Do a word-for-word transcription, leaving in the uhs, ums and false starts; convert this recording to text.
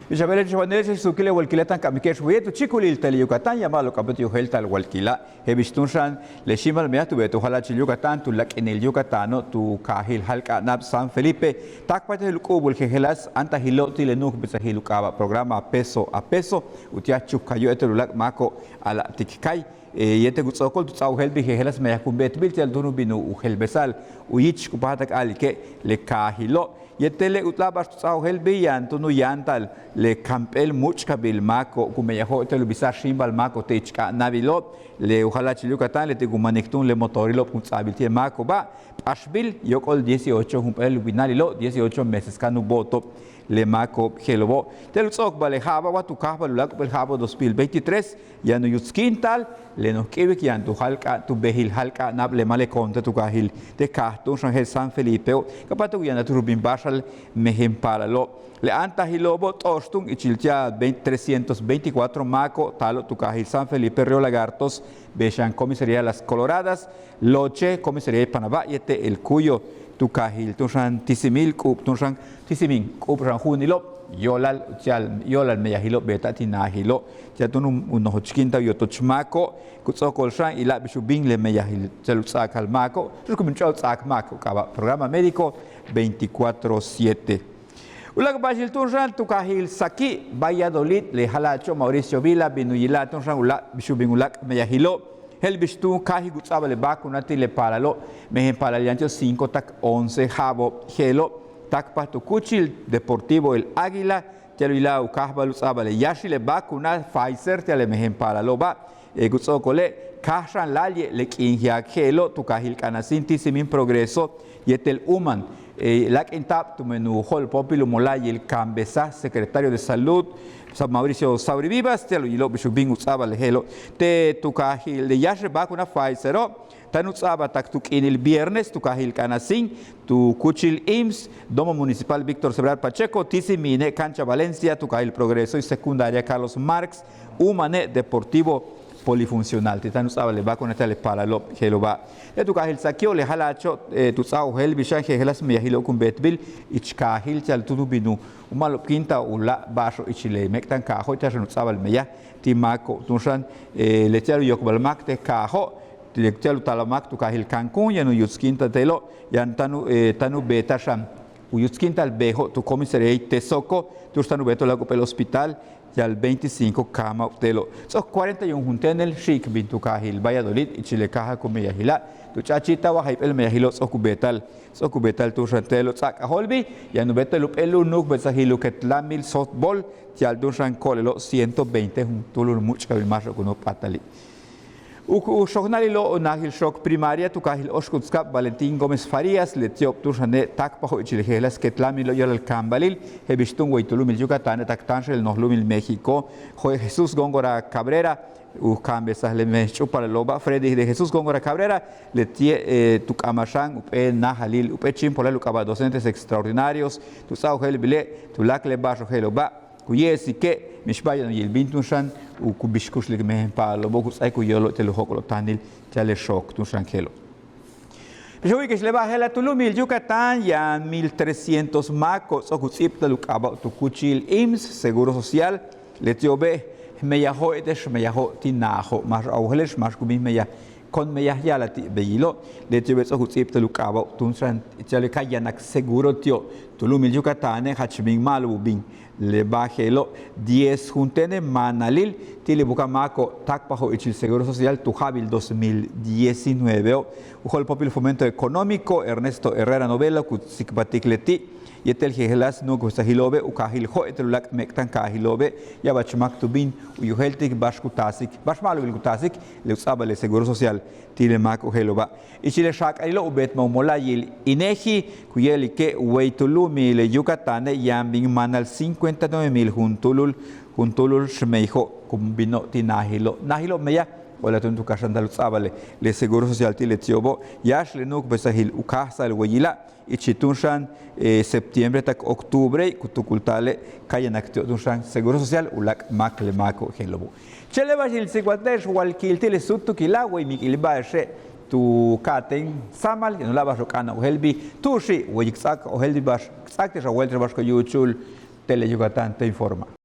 Bix a beele'ex, bix a wane'ex, suukil le walkila' táan k k'amike'ex waye' tu chíikulil Tele Yucatán, yaan ba'alo'ob k'ambe'et u yojéelta'al walkila'. Je'el bix túun xan le xíimbal meyaj tu beetaj u jala'achil Yucatán, tu lakinil Yucatano', tu kaajil jalk'a'anab San Felipe, táakpajtal u k'u'ubul jejeláas áantajilo'ob ti' le nu'ukbesajil u k'aaba' programa Peso a Peso, uti'al a chukjayo'ob yéetel u láak' máako'ob a la'atik kay. Yéetel ku ts'o'okol tu ts'áaj u jelbil jejeláas meyaj kun beetbil ti'al túun u bin u jelbesa'al u yich ku páajtal k a'alike' le kaajilo'. Yéetel le uláak' ba'ax tu ts'áaj u jelbil yaan túun u yáanta'al le kamp'éel múuch'kabil máako'ob ku meyajo'ob yéetel u bisa'al xíimbal máako'ob te' ich k'a'anabilo', le u jala'achil Yucatán leti' ku manik túun le motorilo'ob ku ts'a'abil ti' le máako'oba', p'axbil yóok'ol dieciocho jump'éel winalilo', dieciocho meses káaj u bo'oto'ob le máako'ob je'elo'obo'. Ti'al u ts'o'okbal le ja'aba' wa tu káajbal u láak' jump'éel ja'abo' dos mil veintitrés, yaan u yutskíinta'al le noj k'íiwik yaan tu jalk'a'an, tu beejil jalk'a'anab le ma' le koontaj tu kaajil te' kaaj túun xan je'el San Felipeo', ka páatuk yaan a tu bin báaxal mejen paalalo'. Le áantajilo'obo' t'o'ox túun ichil ti'al trescientos veinticuatro máako' taalo'ob tu kaajil San Felipe, Río Lagartos, bey xan comisaría Las Coloradas, Loche, comisaría Panabá yéetel El Cuyo, tu kaajil túun xan tíisimil k'u'ub túun xan tíisimin k'u'ub xan ju'unilo'ob, yo'olal, yo'olal meyajilo'ob beeta'al ti' naajilo', ti'al túun u nojochkíinta'al u yotoch máako', ku ts'o'okol xan ila'ab bix u bin le meyajil ti'al u ts'a'akal máako', tu'ux ku bin u ch'a'al u ts'a'ak máak u k'aaba' programa médico veinticuatro siete. U láak' ba'axil túun xan tu kaajil Saquí, Valladolid, le jala'acho' Mauricio Vila bin u yila'al túun xan u láak' bix u bin u láak' meyajilo', je'el bix túun káajik u ts'a'abal le vacuna ti' le paalalo', mejen paalal yaan ti'ob cinco tak once ja'abo'ob je'elo', táakpaj tu kúuchil Deportivo El Águila, ti'al u yila'al u káajbal u ts'a'abal le yáaxil le vacuna Pfizer ti'al le mejen paalalo'oba', ku ts'o'okole' káaj xan láayli' le k'iinjiak je'elo' tu kaajil K'anasín, tíisimin Progreso yéetel Uman, láak'inta'ab tumen u jo'olpóopil u mola'ayil kaambesaj secretario de Salud, Mauricio Sauri Vivas, ti'al u yilo'ob bix u bin u ts'a'abal le je'elo'. Te' tu kaajil le yáax le vacuna Pfizero', táan u ts'a'abal tak tu k'iinil viernes tu kaajil K'anasín, tu kúuchil IMSS, Domo Municipal Víctor Sebral Pacheco, tíisimine' Cancha Valencia, tu kaajil Progreso y Secundaria Carlos Marx, Umane' Deportivo Polifuncional, ti' táan u ts'a'abal le vacuna ti'al le paalalo'ob je'elo'oba'. Le tu kaajil Saquío' le jala'acho' tu ts'áaj u jelbil xan jejeláas meyajilo'ob kun beetbil ich kaajil ti'al túun u bin u ma'alobkíinta'al u láak' ba'axo'ob ichil le méek'tankaajo' ti'al xan u ts'a'abal meyaj ti' máako'ob túun xan le ti'al u yokbal máak te' kaajo', le ti'al u taal máak tu kaajil Cancún yaan u yutskíinta'al te'elo', yaan táan u, táan u beeta'al xan u yutskíinta'al beejo' tu comisaría Tesoco, tu'ux táan u beeto'ob u láak' jump'éel hospital, ya'al veinticinco cama'ob te'elo'. Ts'o'ok cuarenta y un junteenel xi'ik bin tu kaajil Valladolid ichil le kaaja' ku meyajila', tu ch'a'achi'ta'al wa jayp'éel meyajilo' ts'o'ok u beeta'al, ts'o'ok u beeta'al túun xan te'elo'. Ts'a'ak a jo'olbil yaan u beeta'al jump'éel u nu'ukbesajil u ketlamil softbol, ti'al túun xan ko'olelo' ciento veinte juntúul u múuch'kabil máaxo'ob ku noj p'áatali'. U xojnalilo' u naajil xook primaria tu kaajil Oxkutzcab Valentín Gómez Farías, leti'ob túun xane' táakpajo'ob ichil le jejeláas ketlamilo' yo'olal kaambalil, je'el bix túun way tu lu'umil Yucatane' tak táanxel noj lu'umil México, Jesús Góngora Cabrera, u kaambesaj le mech ch'úupalalo'oba', Freddy de Jesús Góngora Cabrera, leti'e' tu k'amaj xan jump'éel náajalil, jump'éel chíimpolal u k'aaba' docentes extraordinarios, tu ts'áaj u jelbile', tu láak' le ba'axo'ob je'elo'oba', ku ye'esike' mixba'al yaan u yil bin túun xan u ku bix kuxlik mejen paalalo'obo' ku ts'áaik u yóolo'ob yéetel u jóok'ol otanil ti'al le xook túun xan je'elo'. Bix a wu'uyike'ex le ba'al je'ela', tu lu'umil Yucatán yaan mil trescientos máako'ob ts'o'ok u ts'íibta'al u k'aaba'ob tu kúuchil IMSS, Seguro Social, leti'obe' meyajo'ob yéetel xmeyajo'ob ti' naajo'ob, máax awjele'ex máax ku bin meyaj, kon meyaj ya'alaj ti' beyilo', leti'obe' ts'o'ok u ts'íibta'al u k'aaba'ob túun xan ti'al ka yanak seguro ti'ob tu lu'umil Yucatane' jach bin ma'alob u bin. Le ba'al je'elo' diez junteene' maanalil ti' le buka'aj máako'ob táakpajo'ob ichil Seguro Social tu ja'abil dos mil diecinueveo'. U jo'olpóopil Fomento Económico Ernesto Herrera Novelo ku tsikbaltik leti' yéetel jejeláas nu'ukbesajilo'obe' u kaajil Jo'o' yéetel u láak' méek'tankaajilo'obe', ya'abach máak tu bin u yojéeltik ba'ax ku taasik, ba'ax ma'alobil ku taasik le u ts'a'abal le Seguro Social ti' le máako'ob je'elo'oba'. Ichil le xaak'alilo' u beetmaj u mola'ayil INEGI ku ye'elike' way tu lu'umil Yucatane' yaan bin maanal cincuenta y nueve mil juntúulul, juntúulul xmeyajo'ob ku bino'ob ti' naajilo', naajilo'ob meyaj, o'olal túun tu kaxanta'al u ts'a'abal le Seguro Social ti' leti'obo', yáax le nu'ukbesajil u káajsa'al weyila', ichil túun xan septiembre tak octubre ku tukulta'ale' ka yanak ti'ob túun xan Seguro Social u láak' máak le máako'ob je'elo'obo'. Chéen le ba'axil tsikbalte'ex walkil ti' le súutukila' way mik'il ba'axe' tu ka'atéen sáamal yaan u láak' ba'axo'ob k'a'ana'an u jelbil tu'uxi' way k ts'áak u jelbil ba'ax, k ts'áakte'ex a wéelte'ex ba'ax ku yúuchul. Tele Yucatán te informa.